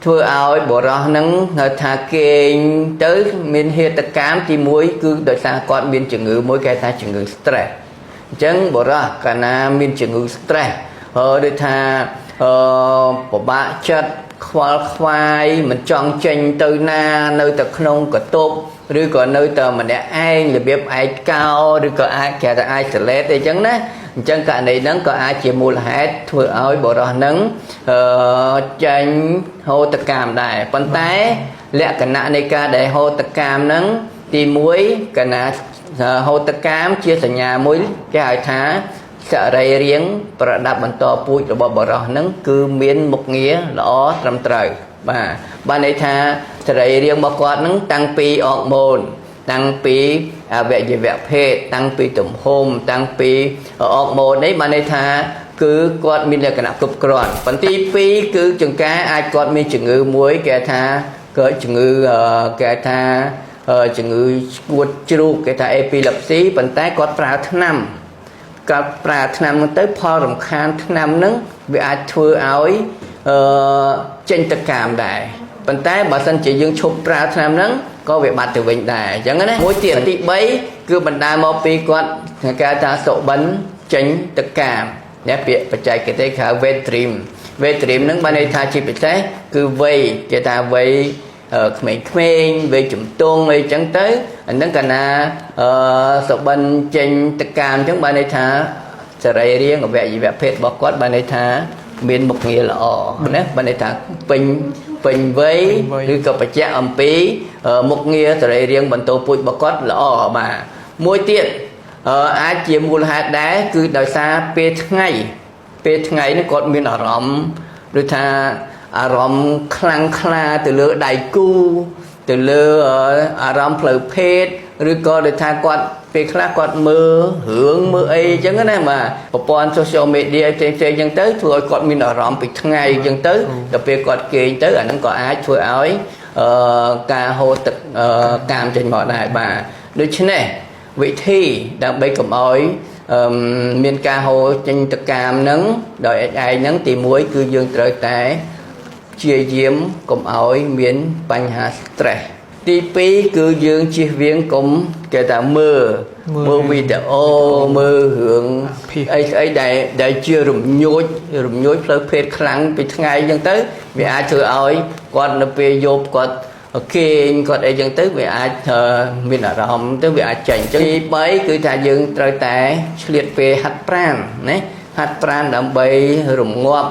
ធ្វើឲ្យបុរសនឹងហៅថាគេងទៅមានហេតុកម្មទី1គឺដោយសារគាត់មានជំងឺមួយគេថាជំងឺ stress អញ្ចឹងបុរសកាលណាមានជំងឺ stress ដូចថាពិបាកចិត្តខ្វល់ខ្វាយមិនចង់ចេញទៅណានៅតែក្នុងកន្ទប់ឬក៏នៅតែម្នាក់ឯងរបៀបឯកោឬក៏អាចគេថា isolate អីចឹងណាអញ្ចឹងករណីហ្នឹងក៏អាចជាមូលហេតុធ្វើឲ្យបុរសហ្នឹងចេញហូរទឹកកាមដែរប៉ុន្តែលក្ខណៈនៃការដែលហូរទឹកកាមហ្នឹងទី1កាលណាហូរទឹកកាមជាសញ្ញាមួយគេហៅថាសរីរាង្គប្រដាប់បន្តពូជរបស់បុរសហ្នឹងគឺមានមុខងារល្អត្រឹមត្រូវបាទបានន័យថាសរីរាង្គរបស់គាត់ហ្នឹងតាំងពីអរម៉ូនតាំងពីអវយវៈភេទតាំងពីទំហំតាំងពីអរម៉ូននេះបានន័យថាគឺគាត់មានលក្ខណៈគ្រប់គ្រាន់ប៉ុន្តែទី2គឺចង្ការអាចគាត់មានជំងឺមួយគេថាកើតជំងឺគេថាជំងឺឆ្កួតជ្រូកគេថា epilepsy ប៉ុន្តែគាត់ប្រើថ្នាំគាត់ប្រើថ្នាំហ្នឹងទៅផលរំខានថ្នាំហ្នឹងវាអាចធ្វើឲ្យចេញទឹកកាមដែរប៉ុន្តែបើសិនជាយើងឈប់ប្រើថ្នាំហ្នឹងក៏វាបាត់ទៅវិញដែរអញ្ចឹងណាមួយទៀតទី3គឺបណ្ដាលមកពីគាត់គេថាសុបិនចេញទឹកកាមណាពាក្យបច្ចេកទេសគេហៅ wet dream wet dream ហ្នឹងបានន័យថាជាពិសេសគឺវ័យគេថាវ័យក្មេងៗវ័យជំទង់អីចឹងទៅអាហ្នឹងកាលណាសុបិនចេញទឹកកាមអញ្ចឹងបានន័យថាសរីរាង្គអវយវៈភេទរបស់គាត់បានន័យថាមានមុខងារល្អណាបានន័យថាពេញពេញវ័យឬក៏បញ្ជាក់អំពីមុខងារសរីរាង្គបន្តពូជរបស់គាត់ល្អបាទមួយទៀតអាចជាមូលហេតុដែរគឺដោយសារពេលថ្ងៃនេះគាត់មានអារម្មណ៍ដូចថាអារម្មណ៍ខ្លាំងក្លាទៅលើដៃគូទៅលើអារម្មណ៍ផ្លូវភេទឬក៏ដូចថាគាត់ពេលខ្លះគាត់មើលរឿងមើលអីអញ្ចឹងណាបាទប្រព័ន្ធ social media ផ្សេងៗអញ្ចឹងទៅធ្វើឲ្យគាត់មានអារម្មណ៍ពីថ្ងៃអញ្ចឹងទៅដល់ពេលគាត់គេងទៅអាហ្នឹងក៏អាចធ្វើឲ្យការហូរទឹកកាមចេញមកដែរបាទដូច្នេះវិធីដើម្បីកុំឲ្យមានការហូរចេញទឹកកាមហ្នឹងដោយឯងហ្នឹងទី1គឺយើងត្រូវតែព្យាយាមកុំឲ្យមានបញ្ហា stress ទី2គឺយើងជៀសវាងកុំគេថាមើលមើលវីដេអូមើលរឿងអីស្អីដែលជារំញោចផ្លូវភេទខ្លាំងពីថ្ងៃអញ្ចឹងទៅវាអាចធ្វើឲ្យគាត់នៅពេលយប់គាត់គេងគាត់អីចឹងទៅវាអាចមានអារម្មណ៍ទៅវាអាចចេញអញ្ចឹងទី3គឺថាយើងត្រូវតែឆ្លៀតពេលហាត់ប្រាណណាហាត់ប្រាណដើម្បីរងាប់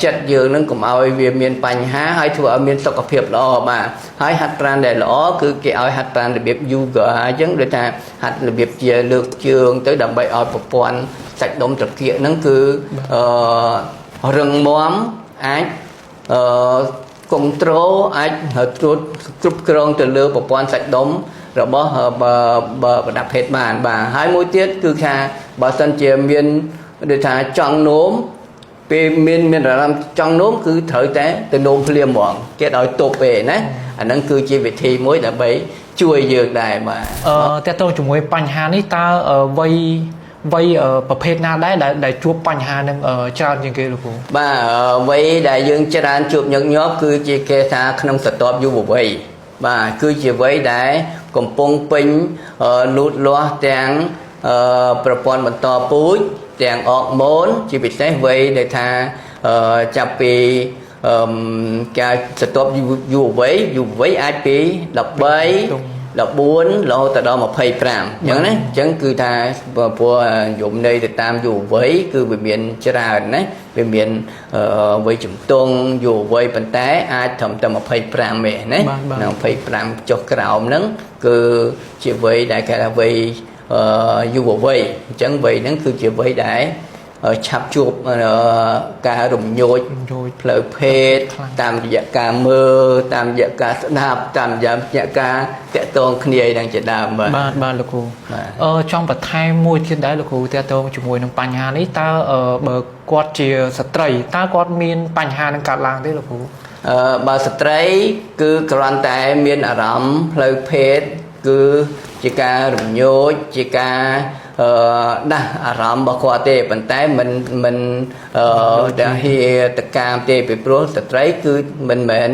ចិត្តយើងនឹងកុំឲ្យវាមានបញ្ហាហើយធ្វើឲ្យមានសុខភាពល្អបាទហើយហាត់ប្រាណដែលល្អគឺគេឲ្យហាត់ប្រាណរបៀប yoga អញ្ចឹងដូចថាហាត់របៀបជាលើកជើងទៅដើម្បីឲ្យប្រព័ន្ធសាច់ដុំត្រគាកហ្នឹងគឺរឹងមាំអាចcontrol អាចត្រួតគ្រប់គ្រងទៅលើប្រព័ន្ធសាច់ដុំរបស់ប្រដាប់ភេទបានបាទហើយមួយទៀតគឺថាបើសិនជាមានដូចថាចង់នោមពេលមានអារម្មណ៍ចង់នោមគឺត្រូវតែទៅនោមភ្លាមហ្មងគេឲ្យទប់ទេណាអាហ្នឹងគឺជាវិធីមួយដើម្បីជួយយើងដែរបាទ តើតើជាមួយបញ្ហានេះតើវ័យប្រភេទណាដែរដែលជួបបញ្ហានឹងច្រើនជាងគេលោកគ្រូ បាទវ័យដែលយើងច្រើនជួបញឹកញាប់គឺជាគេថាក្នុងស្រទាប់យុវវ័យបាទគឺជាវ័យដែលកំពុងពេញលូតលាស់ទាំងប្រព័ន្ធបន្តពូជទាំងអរម៉ូនជាពិសេសវ័យដែលថាចាប់ពីការស្រទាប់យុវវ័យយុវវ័យអាចពី13 14រហូតដល់25អញ្ចឹងណាអញ្ចឹងគឺថាព្រោះយមន័យទៅតាមយុវវ័យគឺវាមានច្រើនណាវាមានវ័យជំទង់យុវវ័យប៉ុន្តែអាចត្រឹមតែ25ទេណា25ចុះក្រោមហ្នឹងគឺជាវ័យដែលគេថាវ័យយុវវ័យអញ្ចឹងវ័យហ្នឹងគឺជាវ័យដែលឆាប់ជួបការរំញោចផ្លូវភេទតាមរយៈការមើលតាមរយៈការស្ដាប់តាមរយៈការតាក់ទងគ្នាអីហ្នឹងជាដើមបាទ បាទបាទលោកគ្រូចង់បន្ថែមមួយទៀតដែរលោកគ្រូតាក់ទងជាមួយនឹងបញ្ហានេះតើបើគាត់ជាស្ត្រីតើគាត់មានបញ្ហានឹងកើតឡើងទេលោកគ្រូ បើស្ត្រីគឺគ្រាន់តែមានអារម្មណ៍ផ្លូវភេទគឺជាការរំញោចជាការ ដាស់អារម្មណ៍របស់គាត់ទេប៉ុន្តែមិនមិនអឺដែលហៀតកាមទេពីព្រោះស្ត្រីគឺមិនមែន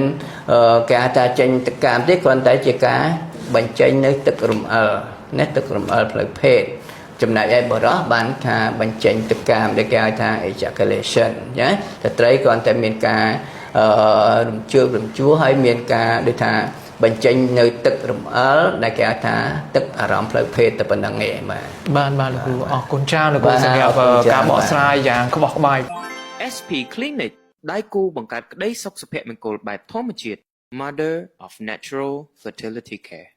គេហៅថាចេញទឹកកាមទេគ្រាន់តែជាការបញ្ចេញនៅទឹករំអិលណាទឹករំអិលផ្លូវភេទចំណែកឯបុរសបានថាបញ្ចេញទឹកកាមដែលគេហៅថា ejaculation ណាស្ត្រីគ្រាន់តែមានការរំជើបរំជួលហើយមានការដូចថាបញ្ចេញនៅទឹករំអិលដែលគេហៅថាទឹកអារម្មណ៍ផ្លូវភេទតែប៉ុណ្្នឹងឯងបាទ។ បាទបាទលោកគ្រូអរគុណច្រើនលោកគ្រូ បាទ សម្រាប់ អរគុណច្រើន ការបកស្រាយយ៉ាងក្បោះក្បាយ SP Clinic ដៃគូបង្កើតក្តីសុខសុភមង្គលបែបធម្មជាតិ Mother of Natural Fertility Care។